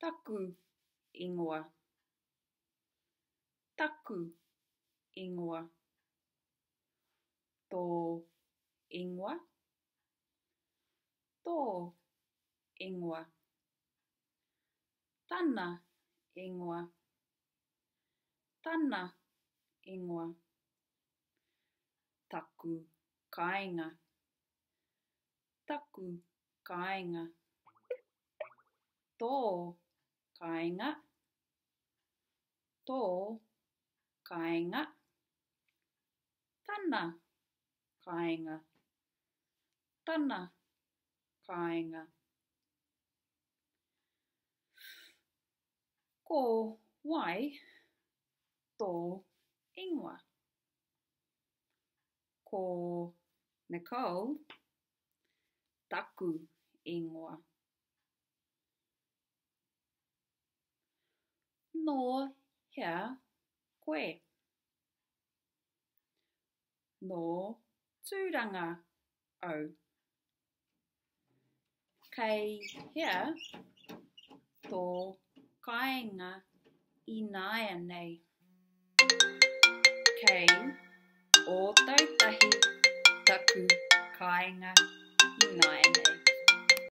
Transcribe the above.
Taku ingoa. Taku ingoa. Tō ingoa. Tō ingoa. Tana ingoa. Tana ingoa. Taku kāinga. Taku kāinga. Tō kāinga. Tō kāinga. Tana kāinga. Tana kāinga. Ko wai tō ingoa? Ko Nicole taku ingoa. Nō hea koe? Nō Tūranga au. Kei hea tō kāinga ināianei? Kei Ōtautahi taku kāinga ināianei.